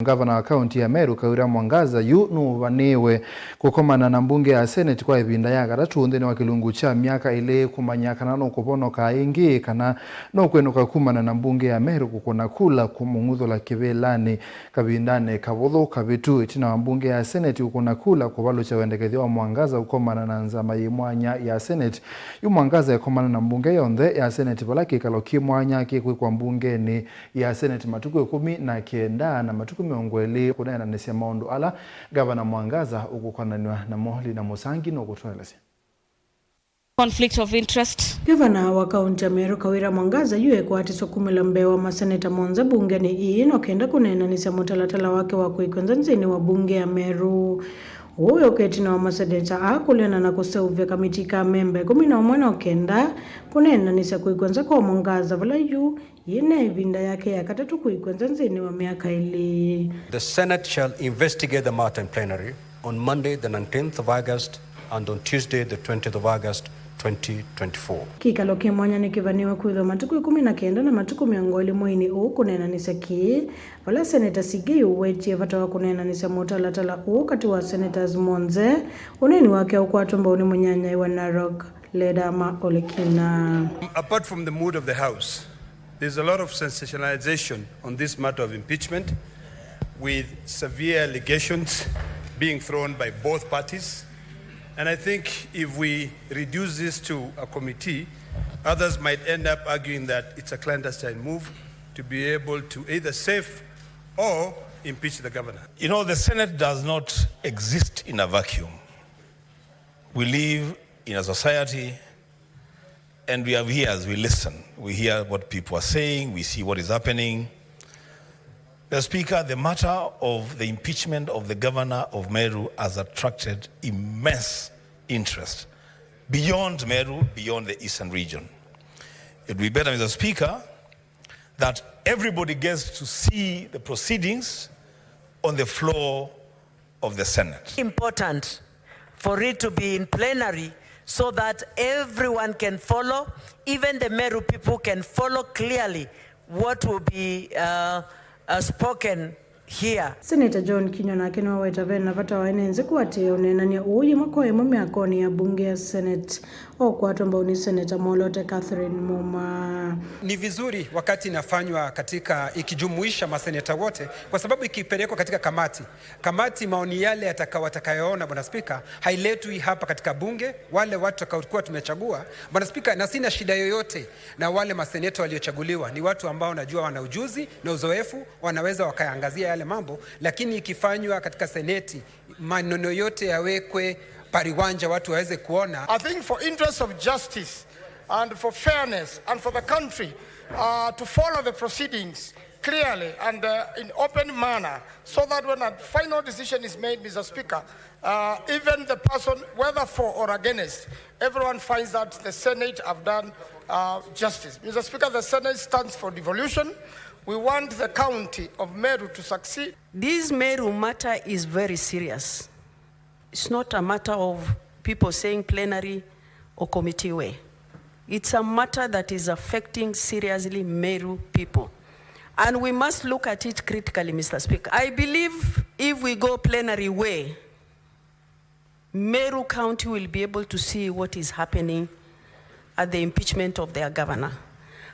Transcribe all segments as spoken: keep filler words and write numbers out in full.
Ngavana wa kaunti ya Meru, Kawira Mwangaza, yu nũũvanĩĩwe kũkomana na mbunge ya Senate kwa ĩvinda ya katatũ nthĩnĩ wa kĩlungu kya myaka ĩlĩ, kũmanya kana nũkũvonoka ĩngĩ kana nũkwĩnũka kumana na mbunge ya Meru kũkũna kula kũmũng'uthũla kĩvĩlanĩ kavindanĩ kavũthũ kavĩtu. Ĩtina wa mbunge ya Senate kũkũna kula kũvalũkya wendekethyo wa Mwangaza kũkomana na nzama yĩ mwanya ya Senate, yu Mwangaza ekomana na mbunge yonthe ya Senate vala kĩkalo kĩ mwanya kĩkwĩkwa mbungenĩ ya Senate matukũ ĩkũmi na kenda na matukũ mĩongo ĩlĩ kũneenanĩsya maũndũ ala Ngavana Mwangaza ũkũkonanw'a namo. Lina Mũsangi nũkũtũelesya. Conflict of interest. Ngavana wa kaunti ya Meru Kawira Mwangaza yu ekwatiswe kumĩla mbee wa maseneta monthe mbungenĩ ii no kenda kũneenanĩsya mũtalatala wake wa kũikw'a nza nthĩnĩ wa mbunge ya Meru. Ũu wĩũka ĩtina wa maseneta aa kũleana na kũseũvya kamiti ka amemba ĩkũmi na ũmwe no kenda kũneenanĩsya kũikw'a nza kwa Mwangaza vala yu yĩna ĩvinda yake ya katatũ kũikw'a nza nthĩnĩ wa myaka ĩlĩ. The Senate shall investigate the matter in plenary on Monday, the nineteenth of August, and on Tuesday, the twentieth of August, twenty twenty-four. Kĩkalo kĩ mwanya nĩkĩvanĩwe kwĩthwa matukũ ĩkũmi na kenda na matukũ mĩongo ĩlĩ mweinĩ ũũ kũneenanĩsya kĩĩ, vala Seneta Sigei ũwetie vata wa kũneenanĩsya mũtalatala ũũ katĩ wa senators monthe, ũneeni wake ũkwatwe mbau nĩ mũnyanyae wa Narok, Ledama Olekina. Apart from the mood of the House, there's a lot of sensationalization on this matter of impeachment, with severe allegations being thrown by both parties. And I think if we reduce this to a committee, others might end up arguing that it's a clandestine move to be able to either save or impeach the governor. You know, the Senate does not exist in a vacuum. We live in a society, and we have ears, we listen. We hear what people are saying, we see what is happening. Mister Speaker, the matter of the impeachment of the governor of Meru has attracted immense interest beyond Meru, beyond the Eastern region. It would be better, Mister Speaker, that everybody gets to see the proceedings on the floor of the Senate. Important for it to be in plenary so that everyone can follow, even the Meru people can follow clearly what will be, uh, uh, spoken here. Senator John Kinyua nake nĩwaweta vena vata wa ene nzĩ kũatĩĩa ũneenany'a ũũ yĩmwe kwa yĩmwe myakonĩ ya mbunge ya Senate, ũkwatwa mbau nĩ Senator Mwolote Catherine Muma. Ni vizuri wakati inafanywa katika, ikijumuisha maseneta wote, kwa sababu ikipelekwa katika kamati, kamati maoni yale yataka-, watakayoona, Bwana Spika, hailetwi hapa katika bunge, wale watu tutakaokuwa tumechagua, Bwana Spika, na sina shida yoyote na wale maseneta waliochaguliwa. Ni watu ambao najua wana ujuzi na uzoefu, wanaweza wakayaangazia yale mambo, lakini ikifanywa katika seneti, maneno yote yawekwe pariwanja, watu waweze kuona. I think for interest of justice and for fairness and for the country, uh, to follow the proceedings clearly and, uh, in open manner, so that when a final decision is made, Mister Speaker, uh, even the person, whether for or against, everyone finds that the Senate have done, uh, justice. Mister Speaker, the Senate stands for devolution. We want the county of Meru to succeed. This Meru matter is very serious. It's not a matter of people saying plenary or committee way. It's a matter that is affecting seriously Meru people. And we must look at it critically, Mister Speaker. I believe if we go plenary way, Meru County will be able to see what is happening at the impeachment of their governor.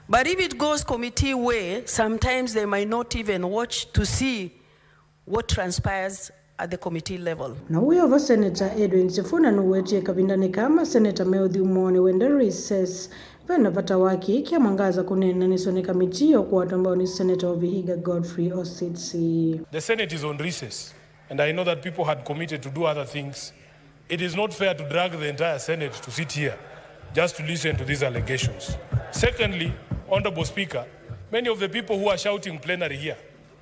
But if it goes committee way, sometimes they might not even watch to see what transpires at the committee level. Na ũyova Senator Edwin Sifuna nũwetie kavindanĩ kaa maseneta me ũthyũmũonĩ wende recess, vena vata wa kĩĩ kya Mwangaza kũneenanĩswa nĩ kamiti ya ũkwatwa mbau nĩ Senator wa Vihiga Godfrey Ositsi. The Senate is on recess, and I know that people had committed to do other things. It is not fair to drag the entire Senate to sit here just to listen to these allegations. Secondly, Honorable Speaker, many of the people who are shouting plenary here,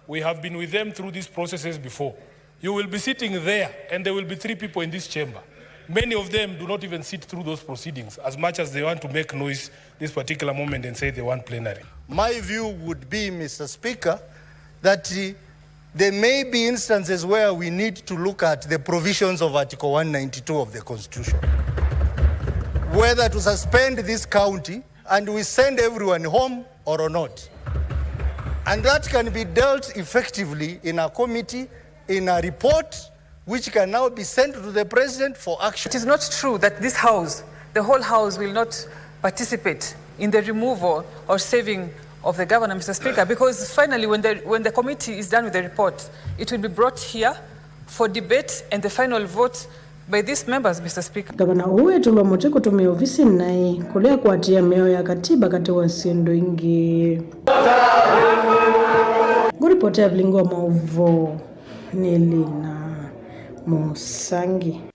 we have been with them through these processes before. You will be sitting there, and there will be three people in this chamber. Many of them do not even sit through those proceedings, as much as they want to make noise this particular moment and say they want plenary. My view would be, Mister Speaker, that, uh, there may be instances where we need to look at the provisions of Article one ninety-two of the Constitution, whether to suspend this county and we send everyone home or not. And that can be dealt effectively in a committee, in a report, which can now be sent to the president for action. It is not true that this house, the whole house, will not participate in the removal or saving of the governor, Mister Speaker, because finally, when the, when the committee is done with the report, it will be brought here for debate and the final vote by these members, Mister Speaker. Ngavana ũũ etũlwa mũtĩ kũtũmĩa ovisi naĩ kũlea kũatĩĩa mĩao ya katiba katĩ wa syĩndũ ingĩ. Ngũripotĩa vilingi wa maũvoo nĩ Lina Mũsangi.